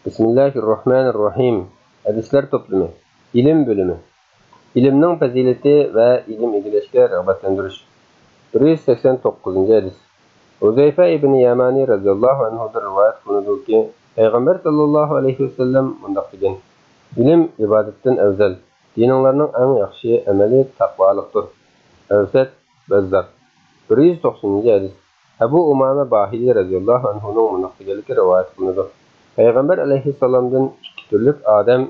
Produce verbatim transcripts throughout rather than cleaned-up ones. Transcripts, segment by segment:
بىسمىللاھىررەھمانىررەھىم. ھەدىسلەر توپلىمى. ئىلىم بۆلۈمى. ئىلىمنىڭ پەزىلىتى ۋە ئىلىم ئىگىلەشكە رىغبەتلەندۈرۈش. بىر يۈز سەكسەن توققۇزىنچى ھەدىس. ھۇزەيفە ئىبنى يەمانى رەزىياللاھۇ ئەنھۇدىن رىۋايەت قىلىنىدۇكى، پەيغەمبەر ساللاللاھۇ ئەلەيھى ۋەسەللەم مۇنداق دېگەن: «ئىلىم ئىبادەتتىن ئەۋزەل، دىنىڭلارنىڭ ئەڭ ياخشى ئەمەلى تەقۋالىقتۇر.» ئەۋسەت، بەززار. بىر يۈز توقسىنىنچى ھەدىس. ئەبۇ ئۇمامە باھىلى رەزىياللاھۇ ئەنھۇنىڭ مۇنداق دېگەنلىكى رىۋايەت قىلىنىدۇ: پەيغەمبەر ئەلەيھىسسالامدىن ئىككى تۈرلۈك ئادەم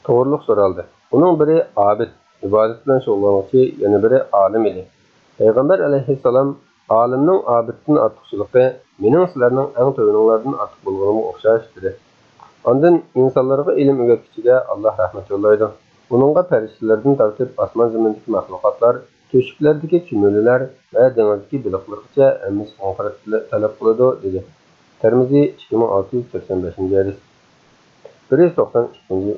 توغرۇلۇق سورالدى. ئۇنىڭ بىرى ئابىد، ئىبادەت بىلەن شۇغۇللانغۇچى، يەنە بىرى ئالىم ئىدى. پەيغەمبەر ئەلەيھىسسالام: «ئالىمنىڭ ئابىدتىن ئارتۇقچىلىقى مېنىڭ سىلەرنىڭ ئەڭ تۆۋىنىڭلاردىن ئارتۇق بولغىنىمغا ئوخشاش» دېدى. ئاندىن ئىنسانلارغا ئىلىم ئۆگەتكۈچىگە ئاللاھ رەھمەت يوللايدۇ. ئۇنىڭغا پەرىشتىلەردىن تارتىپ ئاسمان زېمىندىكى مەخلۇقاتلار، تۆشۈكلەردىكى چۈمۈلىلەر ۋە دېڭىزدىكى بېلىقلىرىغىچە ھەممىسى غەيرەت تەلەپ قىلىدۇ، دېدى. تىرمىزى، ئىككى مىڭ ئالتە يۈز سەكسەن بەشىنچى ھەدىس. بىر يۈز توقسان ئىككىنچى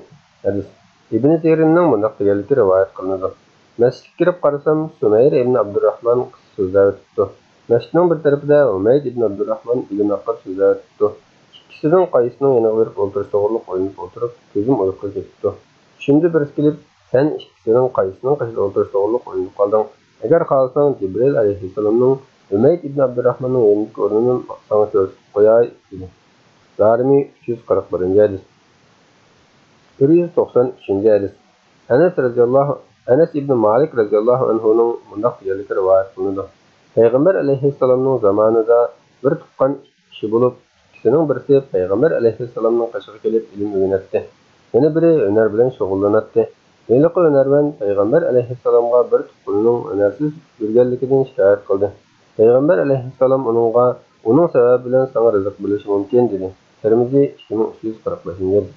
ھەدىس. ئىبنى سىرىننىڭ مۇنداق دېگەنلىكى رىۋايەت قىلىنىدۇ: مەسچىتكە كىرىپ قارىسام، سۇمەير ئىبنى ئابدۇراخمان قىسسە سۆزلەۋېتىپتۇ. مەسچىتنىڭ بىر تەرىپىدە ھۇمەيد ئىبنى ئابدۇراخمان ئىلىم ھەققىدە سۆزلەۋېتىپتۇ. ئىككىسىدىن قايسىسىنىڭ يېنىغا بېرىپ ئولتۇرۇش توغرۇلۇق ئويلىنىپ ئولتۇرۇپ، كۆزۈم ئۇيقۇغا كېتىپتۇ. چۈشۈمدە بىرسى كېلىپ، «سەن ئىككىسىنىڭ قايسىسىنىڭ قېشىدا ئولتۇرۇش توغرۇلۇق ئويلىنىپ قالدىڭ؟ ئەگەر خالىساڭ، جىبرىئىل ئەلەيھىسسالامنىڭ ھۇمەيد ئىبنى ئابدۇراخماننىڭ يېنىدىكى ئورنىنى ساڭا كۆرسىتىپ قوياي» دېدى. دارىمى، ئۈچ يۈز قىرىق بىرىنچى ھەدىس. بىر يۈز توقسان ئۈچىنچى ھەدىس. ئەنەس رەزىياللاھۇ، ئەنەس ئىبنى مالىك رەزىياللاھۇ ئەنھۇنىڭ مۇنداق دېگەنلىكى رىۋايەت قىلىنىدۇ: پەيغەمبەر ئەلەيھىسسالامنىڭ زامانىدا بىر تۇغقان ئىككى كىشى بولۇپ، ئىككىسىنىڭ بىرسى پەيغەمبەر ئەلەيھىسسالامنىڭ قېشىغا كېلىپ ئىلىم ئۆگىنەتتى، يەنە بىرى ھۈنەر بىلەن شۇغۇللىناتتى. ھېلىقى ھۈنەرۋەن پەيغەمبەر ئەلەيھىسسالامغا بىر تۇغقىنىنىڭ ھۈنەرسىز يۈرگەنلىكىدىن شىكايەت قىلدى. پەيغەمبەر ئەلەيھىسسالام ئۇنىڭغا، «ئۇنىڭ سەۋەبى بىلەن ساڭا رىزىق بولۇشى مۇمكىن» دېدى. تىرمىزى، ئىككى مىڭ ئۈچ يۈز قىرىق بەشىنچى ھەدىس.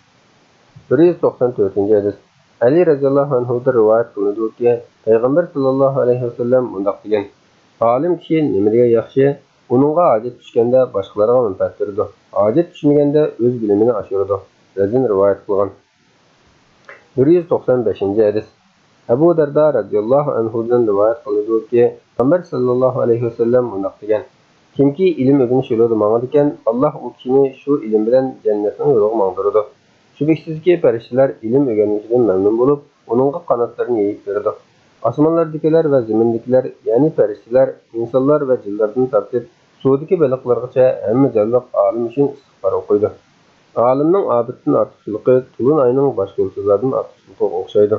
بىر يۈز توقسان تۆتىنچى ھەدىس. ئەلى رەزىياللاھۇ ئەنھۇدىن رىۋايەت قىلىنىدۇكى، پەيغەمبەر ساللاللاھۇ ئەلەيھى ۋەسەللەم مۇنداق دېگەن: «ئالىم كىشى نېمە دېگەن ياخشى، ئۇنىڭغا ھاجەت چۈشكەندە باشقىلارغا مەنپەئەت بېرىدۇ، ھاجەت چۈشمىگەندە ئۆز بىلىمىنى ئاشۇرىدۇ.» رەزىن رىۋايەت قىلغان. بىر يۈز توقسان بەشىنچى ھەدىس. ئەبۇ دەردا رەزىياللاھۇ ئەنھۇدىن رىۋايەت قىلىنىدۇكى، پەيغەمبەر ساللاللاھۇ ئەلەيھى ۋەسەللەم مۇنداق دېگەن: «كىمكى ئىلىم ئۆگىنىش يولىدا ماڭىدىكەن، ئاللاھ ئۇ كىشىنى شۇ ئىلىم بىلەن جەننەتنىڭ يولىغا ماڭدۇرىدۇ. شۈبھىسىزكى، پەرىشتىلەر ئىلىم ئۆگەنگۈچىدىن مەمنۇن بولۇپ، ئۇنىڭغا قاناتلىرىنى يېيىپ بېرىدۇ. ئاسمانلاردىكىلەر ۋە زېمىندىكىلەر، يەنى پەرىشتىلەر، ئىنسانلار ۋە جىنلاردىن تارتىپ، سۇدىكى بېلىقلارغىچە ھەممە جانلىق ئالىم ئۈچۈن ئىستىغپار ئوقۇيدۇ. ئالىمنىڭ ئابىدتىن ئارتۇقچىلىقى تولۇن ئاينىڭ باشقا يۇلتۇزلاردىن ئارتۇقچىلىقىغا ئوخشايدۇ.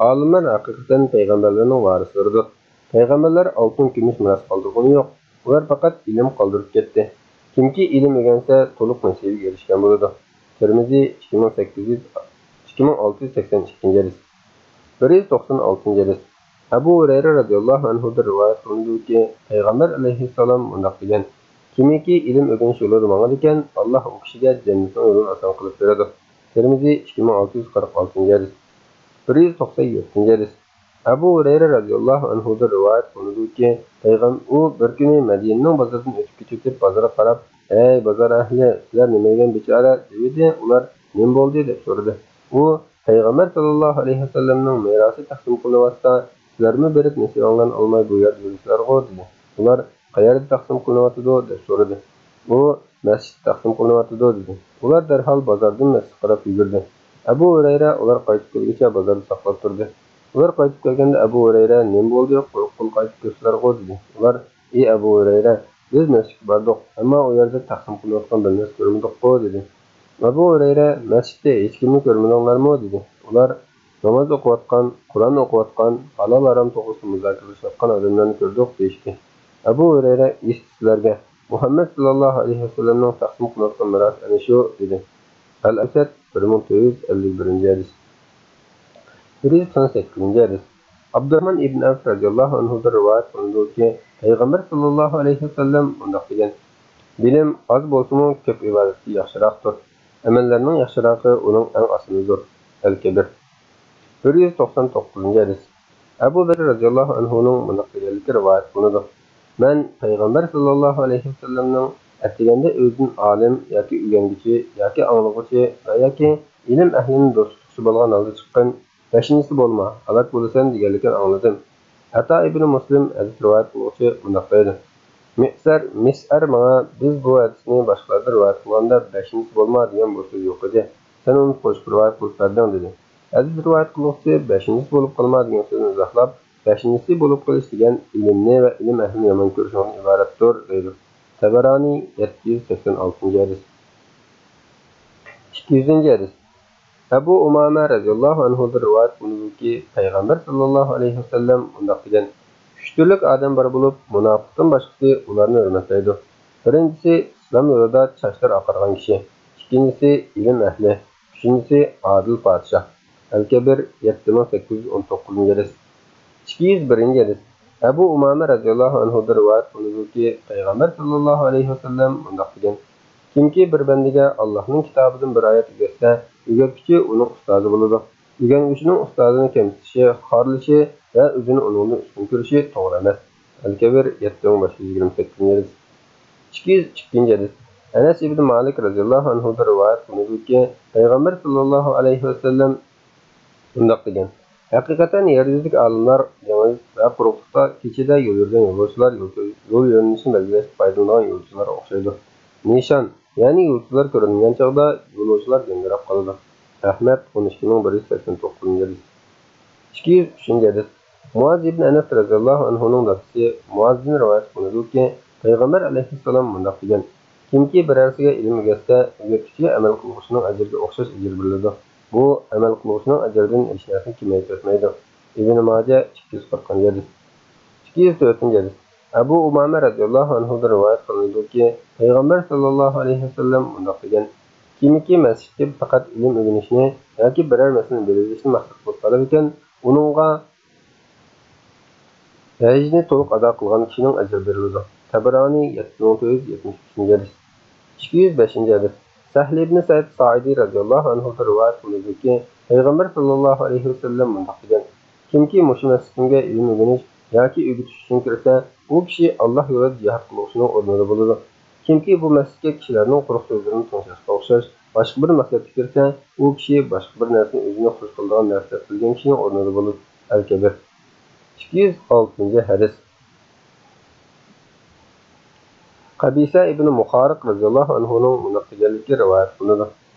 ئالىملار ھەقىقەتەن پەيغەمبەرلەرنىڭ ۋارىسلىرىدۇر. پەيغەمبەرلەر ئالتۇن-كۈمۈش مىراس قالدۇرغىنى يوق، ئۇلار پەقەت ئىلىم قالدۇرۇپ كەتتى. كىمكى ئىلىم ئۆگەنسە، تولۇق نېسىۋىگە ئېرىشكەن بولىدۇ.» تىرمىزى، ئىككى مىڭ سەككىز يۈز، ئىككى مىڭ ئالتە يۈز سەكسەن ئىككىنچى ھەدىس. بىر يۈز توقسان ئالتىنچى ھەدىس. ئەبۇ ھۇرەيرە رەزىياللاھۇ ئەنھۇدىن رىۋايەت قىلىنىدۇكى، پەيغەمبەر ئەلەيھىسسالام مۇنداق دېگەن: «كىمكى ئىلىم ئۆگىنىش يولىدا ماڭىدىكەن، ئاللاھ ئۇ كىشىگە جەننەتنىڭ يولىنى ئاسان قىلىپ بېرىدۇ.» تىرمىزى، ئىككى مىڭ ئالتە يۈز قىرىق ئالتىنچى ھەدىس. بىر يۈز توقسان يەتتىنچى ھەدىس. ئەبۇ ھۇرەيرە رەزىياللاھۇ ئەنھۇدىن رىۋايەت قىلىنىدۇكى، پەيغەم-، ئۇ بىر كۈنى مەدىنىنىڭ بازىرىدىن ئۆتۈپ كېتىۋېتىپ، بازارغا قاراپ، «ھەي، بازار ئەھلى، سىلەر نېمە دېگەن بىچارە؟» دېۋىدى. ئۇلار، «نېمە بولدى؟» دەپ سورىدى. ئۇ، «پەيغەمبەر ساللاللاھۇ ئەلەيھى ۋەسەللەمنىڭ مىراسى تەقسىم قىلىنىۋاتسا، سىلەرمۇ بېرىپ نېسىۋەڭلارنى ئالماي بۇ يەردە يۈرىسىلەرغۇ؟» دېدى. ئۇلار، «قەيەردە تەقسىم قىلىنىۋاتىدۇ؟» دەپ سورىدى. ئۇ، «مەسچىتتە تەقسىم قىلىنىۋاتىدۇ» دېدى. ئۇلار دەرھال بازاردىن مەسچىتكە قاراپ يۈگۈردى. ئەبۇ ھۇرەيرە ئۇلار قايتىپ كەلگۈچە بازاردا ساقلاپ تۇردى. ئۇلار قايتىپ كەلگەندە ئەبۇ ھۇرەيرە، «نېمە بولدى، قۇرۇق قول قايتىپ كەپسىلەرغۇ؟» دېدى. ئۇلار، «ئى ئەبۇ ھۇرەيرە، بىز مەسچىتكە باردۇق، ئەمما ئۇ يەردە تەقسىم قىلىنىۋاتقان بىر نەرسە كۆرمىدۇققۇ» دېدى. ئەبۇ ھۇرەيرە، «مەسچىتتە ھېچكىمنى كۆرمىدىڭلارمۇ؟» دېدى. ئۇلار، «ناماز ئوقۇۋاتقان، قۇرئان ئوقۇۋاتقان، ھالال-ھارام توغرىسىدا مۇزاكىرىلىشىۋاتقان ئادەملەرنى كۆردۇق» دېيىشتى. ئەبۇ ھۇرەيرە، «ئېيتتى سىلەرگە، مۇھەممەد ساللاللاھۇ ئەلەيھى ۋەسەللەمنىڭ تەقسىم قىلىۋاتقان مىراسى ئەنە شۇ» دېدى. ئەل-ئەسەد، بىر مىڭ تۆت يۈز ئەللىك بىرىنچى ھەدىس. بىر يۈز توقسان سەككىزىنچى ھەدىس. ئابدۇراخمان ئىبن ئەۋف رەزىياللاھۇ ئەنھۇدىن رىۋايەت قىلىنىدۇكى، پەيغەمبەر ساللاللاھۇ ئەلەيھى ۋەسەللەم مۇنداق دېگەن: «بىلىم ئاز بولسىمۇ، كۆپ ئىبادەتتىن ياخشىراقتۇر. ئەمەللەرنىڭ ياخشىراقى ئۇنىڭ ئەڭ ئاسىنىدۇر.» ئەل-كەبىر. بىر يۈز توقسان توققۇزىنچى ھەدىس. ئەبۇ بەكرى رەزىياللاھۇ ئەنھۇنىڭ مۇنداق دېگەنلىكى رىۋايەت قىلىنىدۇ: «مەن پەيغەمبەر ساللاللاھۇ ئەلەيھى ۋەسەللەمنىڭ ئەتىگەندە ئۆزىدىن ئالىم ياكى ئۆگەنگۈچى ياكى ئاڭلىغۇچى ۋە ياكى ئىلىم ئەھلىنى دوست تۇتقۇچى بولغان ھالدا چىققىن، بەشىنچىسى بولما، ھالاك بولىسەن» دېگەنلىكىنى ئاڭلىدىم. ئەتا ئىبنى مۇسلىم ھەدىس رىۋايەت قىلغۇچى مۇنداق دەيدۇ: مىسەر، مىسەر ماڭا، بىز بۇ ھەدىسنى باشقىلاردا رىۋايەت قىلغاندا بەشىنچىسى بولما دېگەن بىر سۆز يوق ئىدى. سەن ئۇنى قوشۇپ رىۋايەت قىلىپ بەردىڭ، دېدى. ھەدىس رىۋايەت قىلغۇچىسى بەشىنچىسى بولۇپ قالما دېگەن سۆزنى ئىزاھلاپ، بەشىنچىسى بولۇپ قېلىش دېگەن ئىلىمنى ۋە ئىلىم ئەھلىنى يامان كۆرۈشۈڭدىن ئىبارەتتۇر، دەيدۇ. تەبەرانى، يەتتە يۈز سەكسەن ئالتىنچى ھەدىس. ئىككى يۈزىنچى ھەدىس. ئەبۇ ئۇمامە رەزىياللاھۇ ئەنھۇدىن رىۋايەت قىلىنىدۇكى، پەيغەمبەر ساللاللاھۇ ئەلەيھى ۋەسەللەم مۇنداق دېگەن: ئۈچ تۈرلۈك ئادەم بار بولۇپ، مۇناپىقتىن باشقىسى ئۇلارنى ھۆرمەتلەيدۇ. بىرىنچىسى، ئىسلام يولىدا چاچلىرى ئاقارغان كىشى. ئىككىنچىسى، ئىلىم ئەھلى. ئۈچىنچىسى، ئادىل پادىشاھ. ئەلكەبىر، يەتتە مىڭ سەككىز يۈز ئون توققۇزىنچى ھەدىس. ئىككى يۈز بىرىنچى ھەدىس. ئەبۇ ئۇمامە رەزىياللاھۇ ئەنھۇدىن رىۋايەت قىلىنىدۇكى، پەيغەمبەر ساللاللاھۇ ئەلەيھى ۋەسەللەم مۇنداق دېگەن: كىمكى بىر بەندىگە ئاللاھنىڭ كىتابىدىن بىر ئايەت ئۆگەتسە، ئۆگەتكۈچى ئۇنىڭ ئۇستازى بولىدۇ. ئۆگەنگۈچىنىڭ ئۇستازىنى كەمسىتىشى، خارلىشى ۋە ئۆزىنى ئۇنىڭدىن ئۈستۈن كۆرۈشى توغرا ئەمەس. ئەلكەبىر، يەتتە مىڭ بەش يۈز يىگىرمە سەككىزىنچى ھەدىس. ئىككى يۈز ئىككىنچى ھەدىس. ئەنەس ئىبن مالىك رەزىياللاھۇ ئەنھۇدىن رىۋايەت قىلىنىدۇكى، پەيغەمبەر ساللاللاھۇ ئەلەيھى ۋەسەللەم مۇنداق دېگەن: ھەقىقەتەن يەر يۈزىدىكى ئالىملار دېڭىز ۋە قۇرۇقلۇقتا كېچىدە يول يۈرگەن يولۇچىلار يول كۆ-، يول يۆنىلىشىنى بەلگىلەشتە پايدىلىنىدىغان يولچىلارغا ئوخشايدۇ. نىشان، يەنى يۇلتۇزلار كۆرۈنمىگەن چاغدا يولۇچىلار گاڭگىراپ قالىدۇ. ئەھمەد، ئون ئىككى مىڭ بىر يۈز سەكسەن توققۇزىنچى ھەدىس. ئىككى يۈز ئۈچىنچى ھەدىس. مۇئاز ئىبن ئەنەس رەزىياللاھۇ ئەنھۇنىڭ دادىسى مۇئازدىن رىۋايەت قىلىنىدۇكى، پەيغەمبەر ئەلەيھىسسالام مۇنداق دېگەن: كىمكى بىرەرسىگە ئىلىم ئۆگەتسە، ئۆگەتكۈچىگە ئەمەل قىلغۇچىنىڭ ئەجرىگە ئوخشاش ئەجىر بېرىلىدۇ. بۇ ئەمەل قىلغۇچىنىڭ ئەجرىدىن ھېچنەرسىنى كېمەيتىۋەتمەيدۇ. ئىبن ماجە، ئىككى يۈز قىرىقىنچى ھەدىس. ئىككى يۈز تۆتىنچى ھەدىس. ئەبۇ ئۇمامە رەزىياللاھۇ ئەنھۇدىن رىۋايەت قىلىنىدۇكى، پەيغەمبەر ساللاللاھۇ ئەلەيھى ۋەسەللەم مۇنداق دېگەن: كىمكى مەسچىتكە پەقەت ئىلىم ئۆگىنىشنى ياكى بىرەر مەسىلىنى بىلىۋېلىشنى مەقسەت قىلىپ بارىدىكەن، ئۇنىڭغا ھەجنى تولۇق ئادا قىلغان كىشىنىڭ ئەجرى بېرىلىدۇ. تەبەرانى، يەتتە مىڭ تۆت يۈز يەتمىش ئۈچىنچى ھەدىس. ئىككى يۈز بەشىنچى ھەدىس. سەھل ئىبن سەئىد سائىدى رەزىياللاھۇ ئەنھۇدىن رىۋايەت قىلىنىدۇكى، پەيغەمبەر ساللاللاھۇ ئەلەيھى ۋەسەللەم مۇنداق دېگەن: كىمكى مۇشۇ مەسچىتىمگە ئىلىم ئۆگىنىش ياكى ئۆگىتىش ئۈچۈن كىرسە، ئۇ كىشى ئاللاھ يولىدا جىھاد قىلغۇچىنىڭ ئورنىدا بولىدۇ. كىمكى بۇ مەسچىتكە كىشىلەرنىڭ قۇرۇق سۆزلىرىنى تىڭشاشقا ئوخشاش باشقا بىر مەقسەتكە كىرسە، ئۇ كىشى باشقا بىر نەرسىنى ئۆزىنى خۇش قىلىدىغان نەرسە دەپ بىلگەن كىشىنىڭ ئورنىدا بولىدۇ. ئەلكەبىر. ئىككى يۈز ئالتىنچى ھەدىس. قەبىسە ئىبنى مۇخارىق رەزىياللاھۇ ئەنھۇنىڭ مۇنداق دېگەنلىكى رىۋايەت قىلىنىدۇ: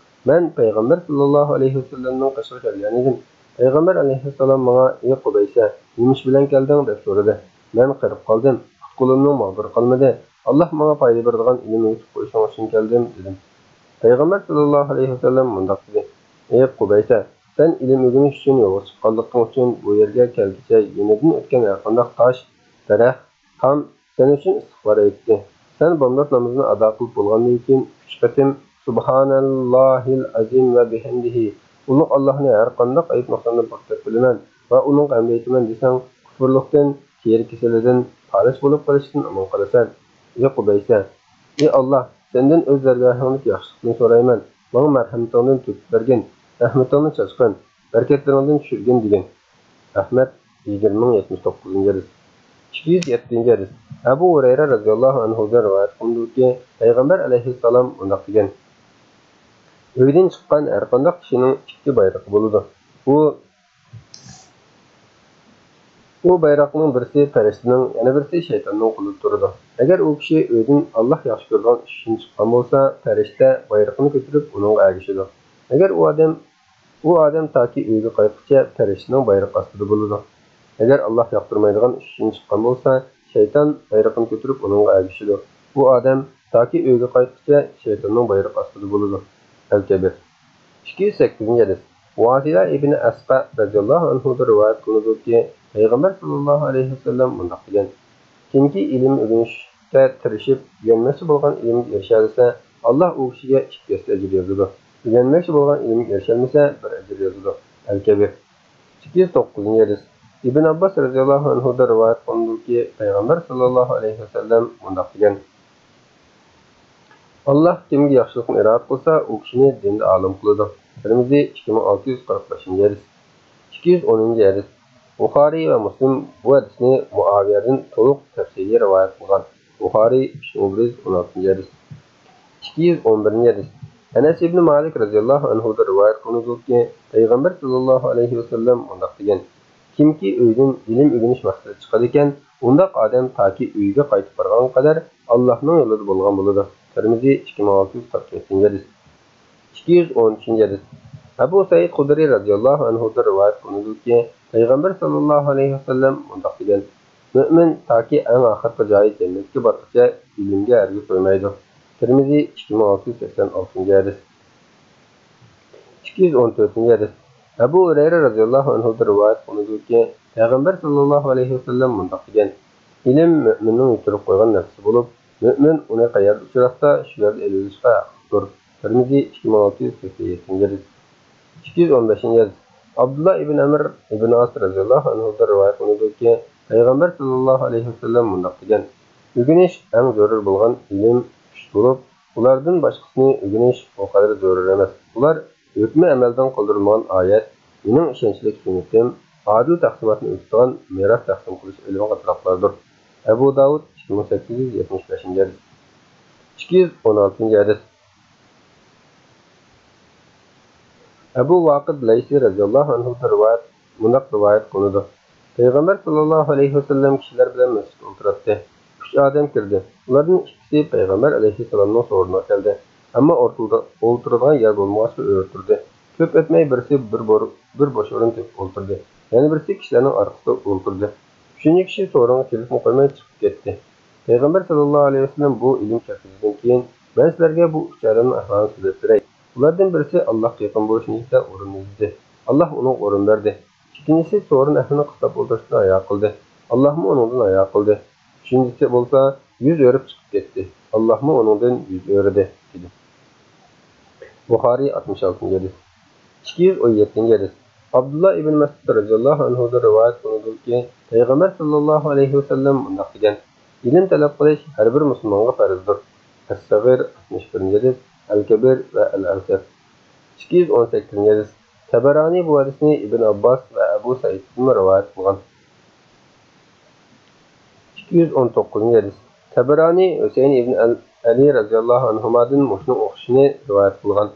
مەن پەيغەمبەر ساللاللاھۇ ئەلەيھى ۋەسەللەمنىڭ قېشىغا كەلگەن ئىدىم. پەيغەمبەر ئەلەيھىسسالام ماڭا: ئى قۇبەيسە، نېمە ئىش بىلەن كەلدىڭ؟ دەپ سورىدى. مەن قېرىپ قالدىم، پۇت-قولۇمنىڭ ماغدۇرى قالمىدى. ئاللاھ ماڭا پايدا بېرىدىغان ئىلىم ئۆگىتىپ قويۇشۇڭ ئۈچۈن كەلدىم، دېدىم. پەيغەمبەر ساللاللاھۇ ئەلەيھى ۋەسەللەم مۇنداق دېدى: ئى قۇبەيسە، سەن ئىلىم ئۆگىنىش ئۈچۈن يولغا چىققانلىقىڭ ئۈچۈن بۇ يەرگە كەلگۈچە يېنىدىن ئۆتكەن ھەرقانداق تاش، دەرەخ، تام سەن ئۈچۈن ئىستىغپار ئېيتتى. سەن بامدات نامىزىنى ئادا قىلىپ بولغاندىن كېيىن ئۈچ قېتىم سۇبھاناللاھىل ئەزىم ۋە بىھەمدىھى، ئۇلۇغ ئاللاھنى ھەرقانداق ئەيىب-نۇقساندىن پاك دەپ بىلىمەن ۋە ئۇنىڭغا ھەمد ئېيتىمەن دېسەڭ، كۇپۇرلۇقتىن، تېرە كېسىلىدىن، پالەچ بولۇپ قېلىشتىن ئامان قالىسەن. ئى قۇبەيسە! ئى ئاللاھ، سەندىن ئۆز دەرگاھىڭدىكى ياخشىلىقنى سورايمەن، ماڭا مەرھەمىتىڭدىن تۆكۈپ بەرگىن، رەھمىتىڭنى چاچقىن، بەرىكەتلىرىڭدىن چۈشۈرگىن، دېگىن. ئەھمەد، يىگىرمە مىڭ يەتمىش توققۇزىنچى ھەدىس. ئىككى يۈز يەتتىنچى ھەدىس. ئەبۇ ھۇرەيرە رەزىياللاھۇ ئەنھۇدىن رىۋايەت قىلىنىدۇكى، پەيغەمبەر ئەلەيھىسسالام مۇنداق دېگەن: ئۆيدىن چىققان ھەرقانداق كىشىنىڭ ئىككى بايرىقى بولىدۇ. بۇ، بۇ بايراقنىڭ بىرسى پەرىشتىنىڭ، يەنە بىرسى شەيتاننىڭ قولىدا تۇرىدۇ. ئەگەر ئۇ كىشى ئۆيدىن ئاللاھ ياخشى كۆرىدىغان ئىش ئۈچۈن چىققان بولسا، پەرىشتە بايرىقىنى كۆتۈرۈپ ئۇنىڭغا ئەگىشىدۇ. ئەگەر ئۇ ئادەم ئۇ ئادەم تاكى ئۆيىگە قايتقۇچە پەرىشتىنىڭ بايرىقى ئاستىدا بولىدۇ. ئەگەر ئاللاھ ياقتۇرمايدىغان ئىش ئۈچۈن چىققان بولسا، شەيتان بايرىقىنى كۆتۈرۈپ ئۇنىڭغا ئەگىشىدۇ. بۇ ئادەم تاكى ئۆيىگە قايتقۇچە شەيتاننىڭ بايرىقى ئاستىدا بولىدۇ. ئەلكەبىر. ئىككى يۈز سەككىزىنچى ھەدىس. ۋاسىلە ئىبنى ئەسقە رەزىياللاھۇ ئەنھۇدىن رىۋايەت قىلىنىدۇكى، پەيغەمبەر ساللاللاھۇ ئەلەيھى ۋەسەللەم مۇنداق دېگەن: كىمكى ئىلىم ئۆگىنىشتە تىرىشىپ، ئۆگەنمەكچى بولغان ئىلىمگە ئېرىشەلىسە، ئاللاھ ئۇ كىشىگە ئىككى ھەسسە ئەجىر يازىدۇ. ئۆگەنمەكچى بولغان ئىلىمگە ئېرىشەلمىسە، بىر ئەجىر يازىدۇ. ئەلكەبىر. ئىككى يۈز توققۇزىنچى ھەدىس. ئىبن ئابباس رەزىياللاھۇ ئەنھۇدىن رىۋايەت قىلىنىدۇكى، پەيغەمبەر ساللاللاھۇ ئەلەيھى ۋەسەللەم مۇنداق دېگەن: ئاللاھ كىمگە ياخشىلىقنى ئىرادە قىلسا، ئۇ كىشىنى دىندا ئالىم قىلىدۇ. تىرمىزى، ئىككى مىڭ ئالتە يۈز قىرىق بەشىنچى ھەدىس. ئىككى يۈز ئونىنچى ھەدىس. بۇخارىي ۋە مۇسلىم بۇ ھەدىسنى مۇئاۋىيەدىن تولۇق تەپسىلىي رىۋايەت قىلغان. بۇخارىي، ئۈچىنچى ئوبراز، ئون ئالتىنچى ھەدىس. ئىككى يۈز ئون بىرىنچى ھەدىس. ئەنەس ئىبنى مالىك رەزىياللاھۇ ئەنھۇدىن رىۋايەت قىلىنىدۇكى، پەيغەمبەر ساللاللاھۇ ئەلەيھى ۋەسەللەم مۇنداق دېگەن: كىمكى ئۆيدىن ئىلىم ئۆگىنىش مەقسىتىدە چىقىدىكەن، ئۇنداق ئادەم تاكى ئۆيىگە قايتىپ بارغانغا قەدەر ئاللاھنىڭ يولىدا بولغان بولىدۇ. تىرمىزى، ئىككى مىڭ ئالتە يۈز قىرىق يەتتىنچى ھەدىس. ئىككى يۈز ئون ئۈچىنچى ھەدىس. ئەبۇ سەئىد خۇدرى رەزىياللاھۇ ئەنھۇدىن رىۋايەت قىلىنىدۇكى، پەيغەمبەر ساللاللاھۇ ئەلەيھى ۋەسەللەم مۇنداق دېگەن: مۆمىن تاكى ئەڭ ئاخىرقى جايى جەننەتكە بارغۇچە ئىلىمگە ھەرگىز تويمايدۇ. تىرمىزى، ئىككى مىڭ ئالتە يۈز سەكسەن ئالتىنچى ھەدىس. ئىككى يۈز ئون تۆتىنچى ھەدىس. ئەبۇ ھۇرەيرە رەزىياللاھۇ ئەنھۇدىن رىۋايەت قىلىنىدۇكى، پەيغەمبەر ساللاللاھۇ ئەلەيھى ۋەسەللەم مۇنداق دېگەن: ئىلىم مۆمىننىڭ يىتتۈرۈپ قويغان نەپسى بولۇپ، مۆمىن ئۇنى قەيەردە ئۇچراتسا، شۇ يەردە ئېلىۋېلىشقا ھەقلىقتۇر. تىرمىزى، ئىككى مىڭ ئالتە يۈز سەكسەن يەتتىنچى ھەدىس. ئىككى يۈز ئون بەشىنچى ھەدىس. ئابدۇللا ئىبن ئەمر ئىبن ئاس رەزىياللاھۇ ئەنھۇدىن رىۋايەت قىلىنىدۇكى، پەيغەمبەر ساللاللاھۇ ئەلەيھى ۋەسەللەم مۇنداق دېگەن: ئۆگىنىش ئەڭ زۆرۈر بولغان ئىلىم ئۈچ بولۇپ، ئۇلاردىن باشقىسىنى ئۆگىنىش ئۇ قەدەر زۆرۈر ئەمەس. ئۇلار ھۆكمى ئەمەلدىن قالدۇرۇلمىغان ئايەت، مېنىڭ ئىشەنچلىك سۈننىتىم، ئادىل تەقسىماتنى ئۆتىدىغان مىراس تەقسىم قىلىش ئىلمى قاتارلىقلاردۇر. ئەبۇ داۋۇد، ئىككى مىڭ سەككىز يۈز يەتمىش بەشىنچى ھەدىس. ئىككى يۈز ئون ئالتىنچى ھەدىس. ئەبۇ ۋاقىد لەيسى رەزىياللاھۇ ئەنھۇدىن رىۋايەت، مۇنداق رىۋايەت قىلىنىدۇ: پەيغەمبەر ساللاللاھۇ ئەلەيھى ۋەسەللەم كىشىلەر بىلەن مەسچىتتە ئولتۇراتتى. ئۈچ ئادەم كىردى. ئۇلاردىن ئىككىسى پەيغەمبەر ئەلەيھىسسالامنىڭ سورۇنىغا كەلدى. ئەمما ئولتۇرىدىغان يەر بولمىغاچقا ئۆرە تۇردى. كۆپ ئۆتمەي بىرسى بىر، بىر بوش ئورۇن تېپىپ ئولتۇردى. يەنە بىرسى كىشىلەرنىڭ ئارقىسىدا ئولتۇردى. ئۈچىنچى كىشى سورۇنغا كېلىپمۇ قويماي چىقىپ كەتتى. پەيغەمبەر ساللاللاھۇ ئەلەيھى ۋەسەللەم بۇ ئىلىم كەتكۈزگەندىن كېيىن، مەن سىلەرگە بۇ ئۈچ ئادەمنىڭ ئەھۋالىنى سۆزلەپ بېرەي. ئۇلاردىن بىرسى ئاللاھقا يېقىن بولۇش نىيىتىدە ئورۇننى ئىزدىدى. ئاللاھ ئۇنىڭغا ئورۇن بەردى. ئىككىنچىسى سورۇن ئەھلىنى قىستاپ ئولتۇرۇشتىن ھايا قىلدى. ئاللاھمۇ ئۇنىڭدىن ھايا قىلدى. ئۈچىنچىسى بولسا يۈز ئۆرۈپ چىقىپ كەتتى. ئاللاھمۇ ئۇنىڭدىن يۈز ئۆرىدى، دېدى. بۇخارىي، ئاتمىش ئالتىنچى ھەدىس. ئىككى يۈز ئون يەتتىنچى ھەدىس. ئابدۇللا ئىبن مەسئۇد رەزىياللاھۇ ئەنھۇدىن رىۋايەت قىلىنىدۇكى، پەيغەمبەر ساللاللاھۇ ئەلەيھى ۋەسەللەم مۇنداق دېگەن: ئىلىم تەلەپ قىلىش ھەر بىر مۇسۇلمانغا پەرزدۇر. ئەس-سەغىر، ئاتمىش بىرىنچى ھەدىس، ئەل-كەبىر ۋە ئەل-ئەۋسەت. ئىككى يۈز ئون سەككىزىنچى ھەدىس. تەبەرانى بۇ ھەدىسنى ئىبن ئابباس ۋە ئەبۇ سەئىدتىنمۇ رىۋايەت قىلغان. ئىككى يۈز ئون توققۇزىنچى ھەدىس. تەبەرانى ھۈسەيىن ئىبن ئەل-، ئەلى رەزىياللاھۇ ئەنھۇمادىن مۇشۇنىڭ ئوخشىشىنى رىۋايەت قىلغان.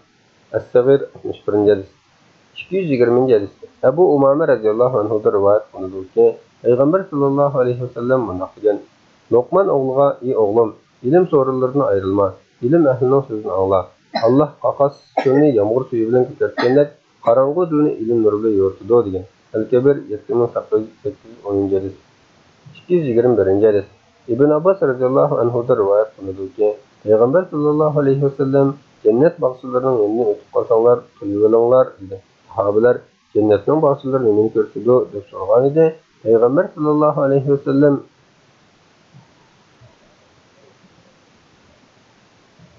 ئەس-سەغىر، ئاتمىش بىرىنچى ھەدىس. ئىككى يۈز يىگىرمىنچى ھەدىس. ئەبۇ ئۇمامە رەزىياللاھۇ ئەنھۇدىن رىۋايەت قىلىنىدۇكى، پەيغەمبەر ساللاللاھۇ ئەلەيھى ۋەسەللەم مۇنداق دېگەن: لوقمان ئوغلىغا، ئى ئوغلۇم، ئىلىم سورۇنلىرىدىن ئايرىلما، ئىلىم ئەھلىنىڭ سۆزىنى ئاڭلا. ئاللاھ قاقاس چۆلنى يامغۇر سۈيى بىلەن كۆكەرتكەندەك، قاراڭغۇ دۆلنى ئىلىم نۇرى بىلەن يورۇتىدۇ، دېگەن. ئەل-كەبىر، يەتتە مىڭ سەككىز يۈز ئونىنچى ھەدىس. ئىككى يۈز يىگىرمە بىرىنچى ھەدىس. ئىبن ئابباس رەزىياللاھۇ ئەنھۇدىن رىۋايەت قىلىنىدۇكى، پەيغەمبەر ساللاللاھۇ ئەلەيھى ۋەسەللەم، جەننەت باغچىلىرىنىڭ يېنىدىن ئۆتۈپ قالساڭلار، قىلىۋېلىڭلار، دېدى. ساھابىلەر، جەننەتنىڭ باغچىلىرى نېمىنى كۆرسىتىدۇ؟ دەپ سورىغانىدى. پەيغەمبەر ساللاللاھۇ ئەلەيھى ۋەسەللەم،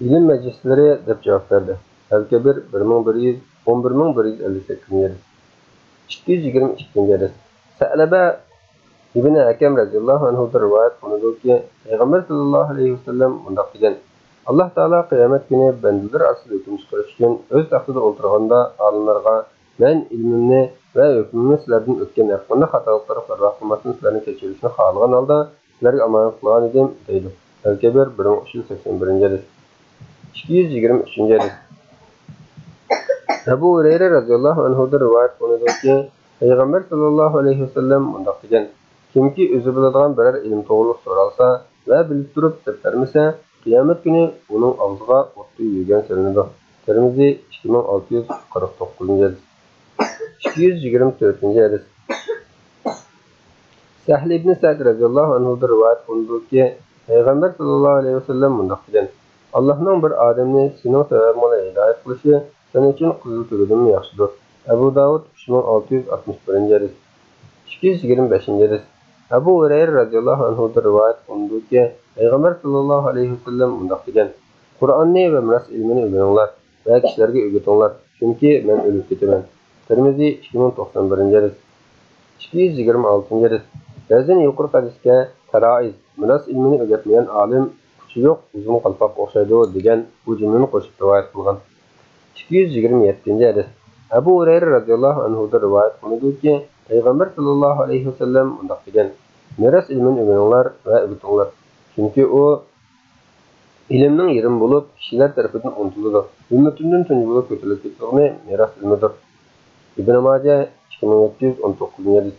ئىلىم مەجلىسلىرى، دەپ جاۋاب بەردى. ئەل-كەبىر، بىر مىڭ بىر يۈز، ئون بىر مىڭ بىر يۈز ئەللىك سەككىزىنچى ھەدىس. ئىككى يۈز يىگىرمە ئىككىنچى ھەدىس. سەئلەبە ئىبنى ھەكەم رەزىياللاھۇ ئەنھۇدىن رىۋايەت قىلىنىدۇكى، پەيغەمبەر ساللاللاھۇ ئەلەيھى ۋەسەللەم مۇنداق دېگەن: ئاللاھ تائالا قىيامەت كۈنى بەندىلەر ئارىسىدا ھۆكۈم چىقىرىش ئۈچۈن ئۆز تەختىدە ئولتۇرغاندا، ئالىملارغا، مەن ئىلمىمنى ۋە ھۆكمۈمنى سىلەردىن ئۆتكەن ھەرقانداق خاتالىقلارغا پەرۋا قىلماستىن سىلەرنى كەچۈرۈشنى خالىغان ھالدا سىلەرگە ئامانەت قىلغان ئىدىم، دەيدۇ. ئەل-كەبىر، بىر مىڭ ئۈچ يۈز سەكسەن بىرىنچى ھەدىس. ئىككى يۈز يىگىرمە ئۈچىنچى ھەدىس. ئەبۇ ھۇرەيرە رەزىياللاھۇ ئەنھۇدىن رىۋايەت قىلىنىدۇكى، پەيغەمبەر ساللاللاھۇ ئەلەيھى ۋەسەللەم مۇنداق دېگەن: كىمكى ئۆزى بىلىدىغان بىرەر ئىلىم توغرۇلۇق سورالسا ۋە بىلىپ تۇرۇپ دەپ بەرمىسە، قىيامەت كۈنى ئۇنىڭ ئاغزىغا ئوتتا يۈگەن سېلىنىدۇ. تىرمىزى، ئىككى مىڭ ئالتە يۈز قىرىق توققۇزىنچى ھەدىس. ئىككى يۈز يىگىرمە تۆتىنچى ھەدىس. سەھل ئىبنى سەئد رەزىياللاھۇ ئەنھۇدىن رىۋايەت قىلىنىدۇكى، پەيغەمبەر ساللاللاھۇ ئەلەيھى ۋەسەللەم مۇنداق دېگەن: ئاللاھنىڭ بىر ئادەمنى سېنىڭ سەۋەبىڭ بىلەن ھىدايەت قىلىشى سەن ئۈچۈن قىزىل تۆگىدىنمۇ ياخشىدۇر. ئەبۇ داۋۇد، ئۈچ مىڭ ئالتە يۈز ئاتمىش بىرىنچى ھەدىس. ئىككى يۈز يىگىرمە بەشىنچى ھەدىس. ئەبۇ ھۇرەيرە رەزىياللاھۇ ئەنھۇدىن رىۋايەت قىلىنىدۇكى، پەيغەمبەر ساللاللاھۇ ئەلەيھى ۋەسەللەم مۇنداق دېگەن: قۇرئاننى ۋە مىراس ئىلمىنى ئۆگىنىڭلار ۋە كىشىلەرگە ئۆگىتىڭلار، چۈنكى مەن ئۆلۈپ كېتىمەن. تىرمىزى، ئىككى مىڭ توقسان بىرىنچى ھەدىس. ئىككى يۈز يىگىرمە ئالتىنچى ھەدىس. رەزىن يۇقىرىقى ھەدىسكە تەرائىز، مىراس ئىلمىنى ئۆگەتمىگەن ئالىم، ئۇچى يوق ئۇزۇن قالپاققا ئوخشايدۇ، دېگەن بۇ جۈملىنى قوشۇپ رىۋايەت قىلغان. ئىككى يۈز يىگىرمە يەتتىنچى ھەدىس. ئەبۇ ھۇرەيرە رەزىياللاھۇ ئەنھۇدىن رىۋايەت قىلىنىدۇكى، پەيغەمبەر ساللاللاھۇ ئەلەيھى ۋەسەللەم مۇنداق دېگەن: مىراس ئىلمىنى ئۆگىنىڭلار ۋە ئۆگىتىڭلار. چۈنكى ئۇ ئىلىمنىڭ يېرىمى بولۇپ، كىشىلەر تەرىپىدىن ئۇنتۇلىدۇ. ئۈممىتىمدىن تۇنجى بولۇپ كۆتۈرۈلۈپ كېتىدىغىنى مىراس ئىلمىدۇر. ئىبن ماجە، ئىككى مىڭ يەتتە يۈز ئون توققۇزىنچى ھەدىس.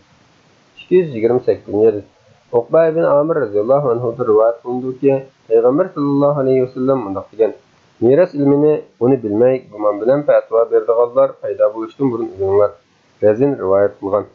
ئىككى يۈز يىگىرمە سەككىزىنچى ھەدىس. ئوقبە ئىبن ئامىر رەزىياللاھۇ ئەنھۇدىن رىۋايەت قىلىنىدۇكى، پەيغەمبەر ساللاللاھۇ ئەلەيھى ۋەسەللەم مۇنداق دېگەن: مىراس ئىلمىنى ئۇنى بىلمەي، گۇمان بىلەن پەتىۋا بېرىدىغانلار پەيدا بولۇشتىن بۇرۇن ئۆگىنىڭلار. رەزىن رىۋايەت قىلغان.